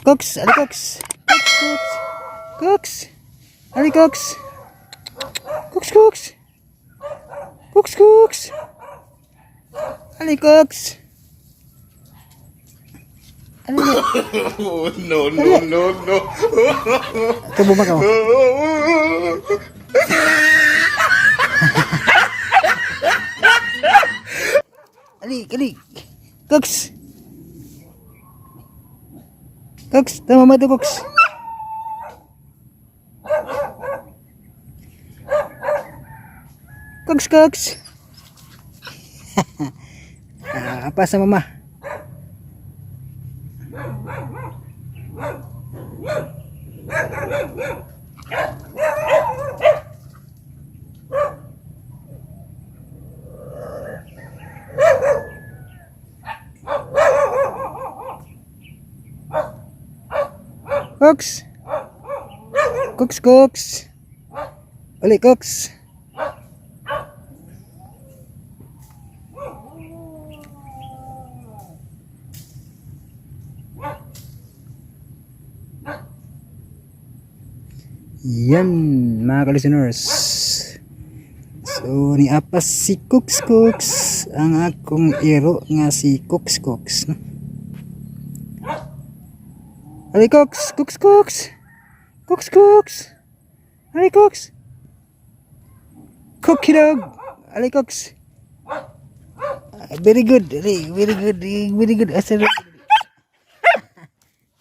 Cooks, ali Cooks. Cooks, Cooks. Cooks. Ali Cooks. Cooks, Cooks. Cooks, Cooks. Ali Cooks. Ali. Oh, no, no, no, no. Tubo ba ka? Ali, ali. Cooks. Cooks, tama mo to, Cooks. Cooks, Cooks. Ah, apa sa mama? Cooks. Cooks, Cooks. Ali, Cooks. Yan, mga ka-listeners. So, niapas si Cooks Cooks ang akong iro nga si Cooks Cooks. No? Ali Cooks, Cooks Cooks. Cooks Cooks. Ali Cooks. Cookie dog. Ali Cooks. Ah, very good. Ali, very good. Very good. Asa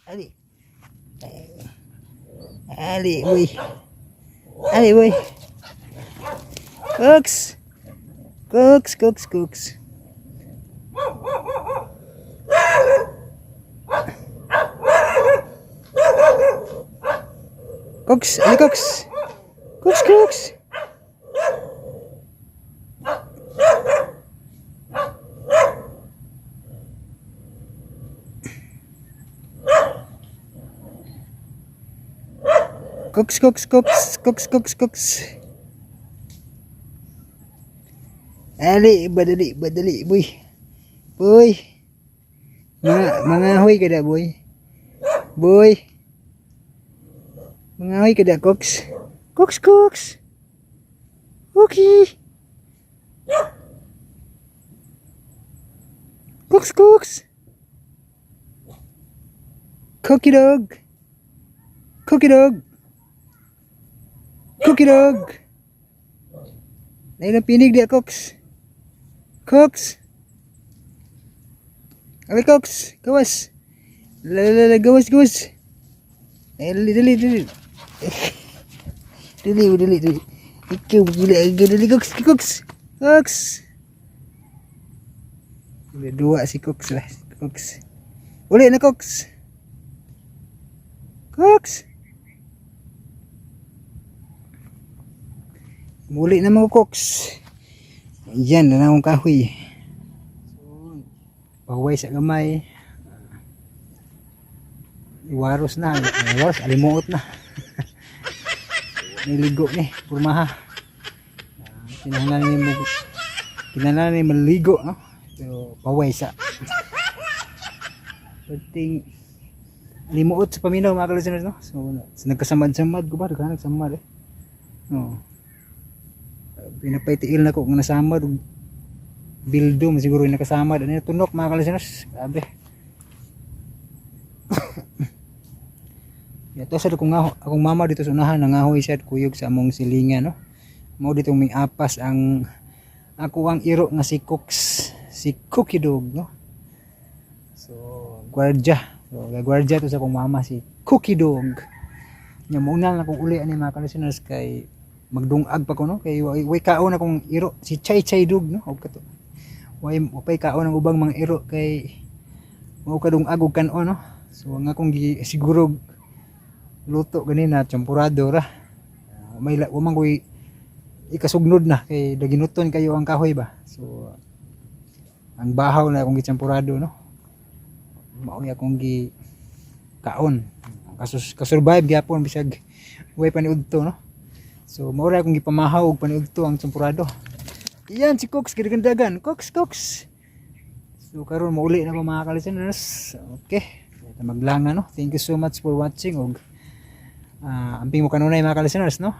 Ali. Ali, boy. Ali, boy. Cooks. Cooks, Cooks, Cooks. Cooks, Ali Cooks. Cooks, Cooks. Cooks, Cooks, Cooks, Cooks, Cooks, Cooks. Ali, badali, badali, boy. Boy. Mga huy kada, boy. Boy. Mga huy kada, Cooks. Cooks, Cooks. Okay. Cooks, Cooks. Cookie dog. Cookie dog. Cookie dog. Nailang pinig diya, Cooks. Cooks. Ali, Cooks. Gawas. Lalala, gawas, gawas. Eh, dali, dali, dali. Dali, dali, dali. Ikaw, dali, dali, Cooks, Cooks. Cooks. Dua si Cooks lah. Cooks. Uli na, Cooks. Cooks. Muli na mga Cooks. Yan, na akong kahoy. So, pahuway sa gamay. Iwaros na. Iwaros, alimuot na. Niligo ni, purmaha. Kinahanglan ni mo, kinahanglan ni maligo, no? Pero pahuway sa. Perting limuot sa paminaw mga ka-listeners, no? So, nagkasamad-samad ko ba? Nagkasamad samad eh. No. Pinapaytiil na ko kung nasamad og bildom siguro yung nakasamad. Ano yung tunok mga ka-listeners? Grabe. Yato sa akong, akong mama dito sa unahan nangahoy siya at kuyog sa among silingan, no. Mao dito may apas ang ako ang iro nga si Cooks, si Cookie Dog, no. So, gwardya. So, gwardya to sa akong mama si Cookie Dog. Nya mo na akong uli ani mga ka-listeners kay magdungag pa ko, no, kay way kaon akong iro si Chay Chay Dog, no, og kato. Way way kaon ang ubang mga iro kay mao kadungag og kan-on, no. So ang akong gi, siguro luto ganina champurado ra. Ah, may wa man koy ikasugnod na kay daginuton kayo ang kahoy ba. So ang bahaw na akong gichampurado, no. Mao akong gi kaon. Kasus kasurvive gyapon bisag way paniudto, no. So mao ra akong gipamahaw og paniudto ang champurado. Iyan si Cooks gidagandagan. Cooks, Cooks. So karon mauli na ko mga ka-listeners. Okay. Kita maglanga, no. Thank you so much for watching og amping mo kanunay, mga ka-listeners, no.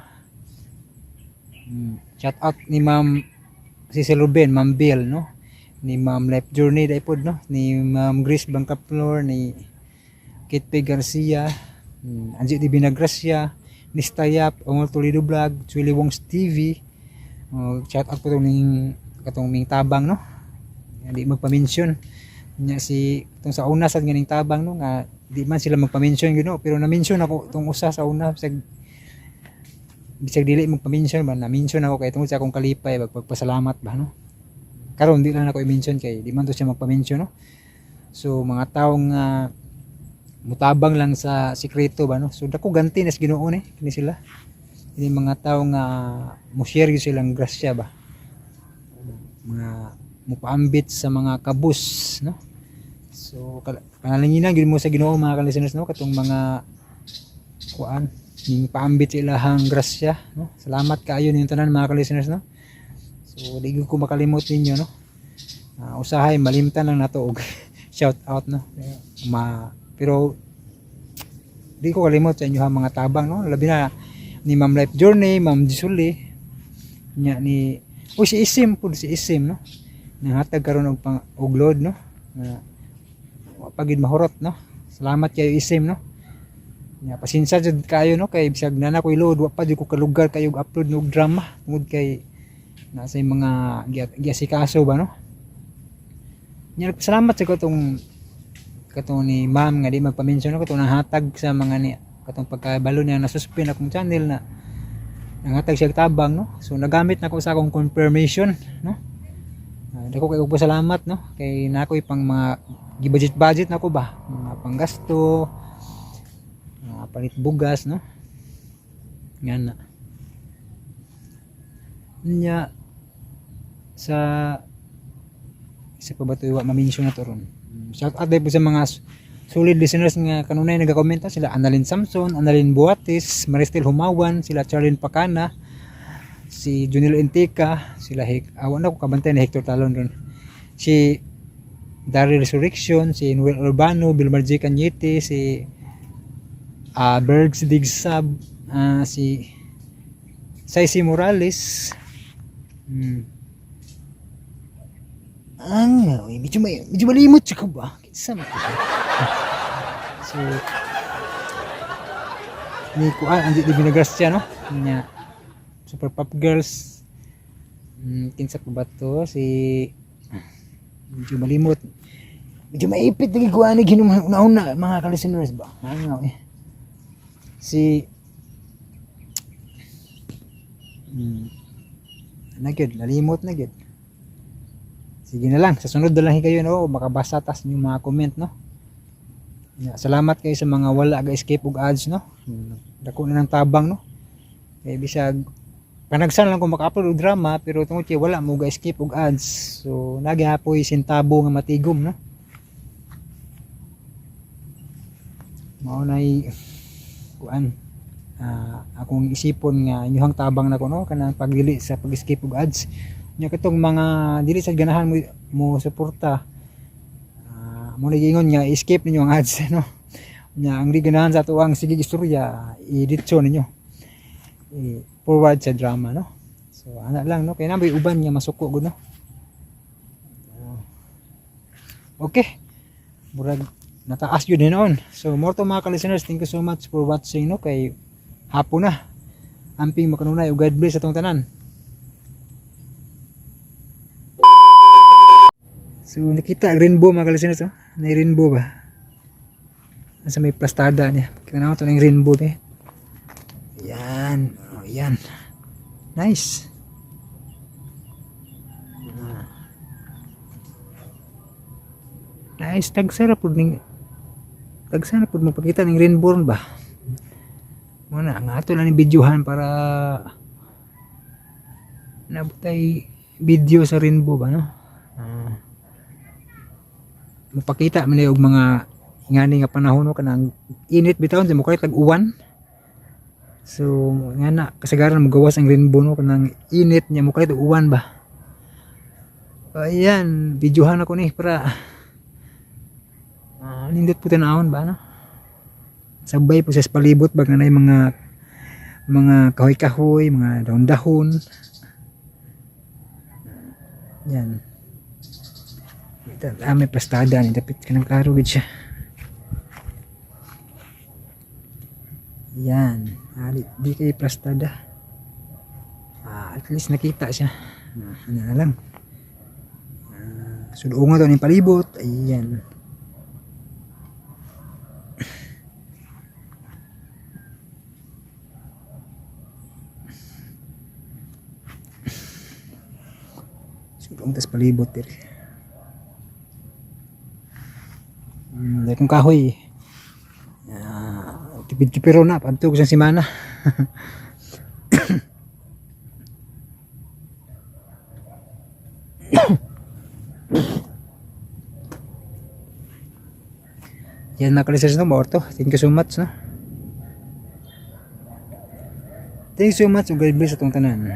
Shout out ni Ma'am Cecil Ruben, Ma'am Bill, no, ni Ma'am Life Journey dai pod, no, ni Ma'am Grace Bangcaplor, ni Kate P. Garcia, Angie Di Binagracia, Nistayap, Ongol Toledo Vlog, Chuili Wongs TV. Oh, shout out po tong ning katong ning tabang, no. Nga di magpa-mention. Nya si tong sa una sad nga ning tabang, no, nga di man sila magpa-mention gyud, no, pero na-mention ako tong usa sa una, bisag dili magpa-mention ba, na-mention ako kay tungod sa akong kalipay, pagpasalamat ba, no. Karon di lang ako i-mention kay di man to siya magpa-mention, no. So mga tawo nga mutabang lang sa sikreto ba, no. So dako ganti nas Ginoo ni kini sila. Ini mga tao nga mo share gyud silang grasya ba. Mga mupaambit sa mga kabus, no. So panalanginan gyud mo sa Ginoo, mga ka-listeners, no, katong mga kuan ning paambit sa ilahang grasya, no. Salamat kaayo ninyong tanan, mga ka-listeners, no. So di gyud ko makalimot ninyo, no. Usahay malimtan lang nato og shout out, no. Ma pero di ko kalimot sa inyo mga tabang, no, labi na ni Ma'am Life Journey, Ma'am Jisuli nya ni, o si Isim pud, si Isim, no, nanghatag karon og pang og load, no, na wa pa gid mahurot, no. Salamat kayo, Isim, no. Nya pasensya jud kayo, no, kay bisag na koy load, wa pa jud ko kalugar kayo og upload og drama tungod kay nasa yung mga giasikaso ba, no. Nya salamat sa katong katong ni Ma'am nga di magpa-mention, no, katong nanghatag sa mga ni katong pagkabalo niya na suspend akong channel na nanghatag siya og tabang, no. So nagamit na ko sa akong confirmation, no. Dako kay og pasalamat, no, kay na ako'y pang mga gi-budget budget na ko ba, mga panggasto, mga palit bugas, no, nga na nya sa isa pa ba to, wa ma-mention na to ron. Shout out po sa mga solid listeners nga kanunay nagakomenta, sila Annalyn Samson, Annalyn Buatis, Maristel Humawan, sila Charlene Pacana, si Junilo Entica, sila Hec, awan na ko kabantay ni Hector Talon ron. Si Daryl Resurrection, si Noel Urbano, Bilmar J. Cañete, si Bergs Digsab, si Saisi Morales. Ang, uy, medyo, may, medyo malimot siya ko ba? Kinsa man to siya? So, ni Kuan, Angie Di Binagracia, no? Nya, Super Pop Girls. Kinsa pa ba to? Si, medyo malimot. Medyo maipit lagi kuan ni ginuna una, mga ka-listeners ba? Ano eh. Si na gyud, nalimot na gyud. Sige na lang, sa sunod na lang kayo, no, makabasa tas yung mga comment, no. Ya, salamat kayo sa mga wala ga escape og ads, no. Dako na ng tabang, no. Kay bisag panagsan lang ko maka-upload og drama, pero tungod kay wala mo ga escape og ads. So nagyapoy sentabo nga matigom, no. Mao nay kuan, akong isipon nga inyong tabang nako, no, kanang pagdili sa pag-skip og ads. Nya katong mga dili sa ganahan mo mo suporta, mo na giingon nga escape ninyo ang ads, no. Nya ang di ganahan sa atuang sige istorya, i-ditso ninyo, i forward sa drama, no. So ana lang, no, kay namoy uban nga masuko gud, no. Okay, murag nataas yun noon. So more to, mga ka-listeners, thank you so much for watching, no, kay hapon na. Amping makanunay ug God bless atong tanan. So nakita ang rainbow, mga ka-listeners, oh. May rainbow ba? Nasa may plastada niya. Kita na ito ng rainbow eh. Yan. Oh, yan. Nice. Ah. Nice. Tagsa ra pud ning, tagsa na pud mapakita ning rainbow ba. Muna nga ato lang ni videohan para nabutay video sa rainbow ba, no. Ah. Mapakita man og mga ingani nga panahon, no, kanang init bitaw di mo kahit tag-uwan. So nga na kasagaran mo gawas ang rainbow, no, kanang init niya mo kahit uwan ba. Ayan, videohan ako ni para Nindot po tanawon ba, no? Sabay po sa palibot ba nga mga kahoy-kahoy, mga dahon-dahon. Yan. Ito, may plastada ni dapit ka ng klaro gid siya. Yan. Di kay plastada. At least nakita siya. Ano na lang. Sudoonga to ni palibot. Ayan. Sudoong tas palibot diri. Kung kahoy. Tipid-tipiro na padto ko sa semana. Yan, mga kalisers, no, maorto. Thank you so much, no. Thank you so much ug God bless atong tanan.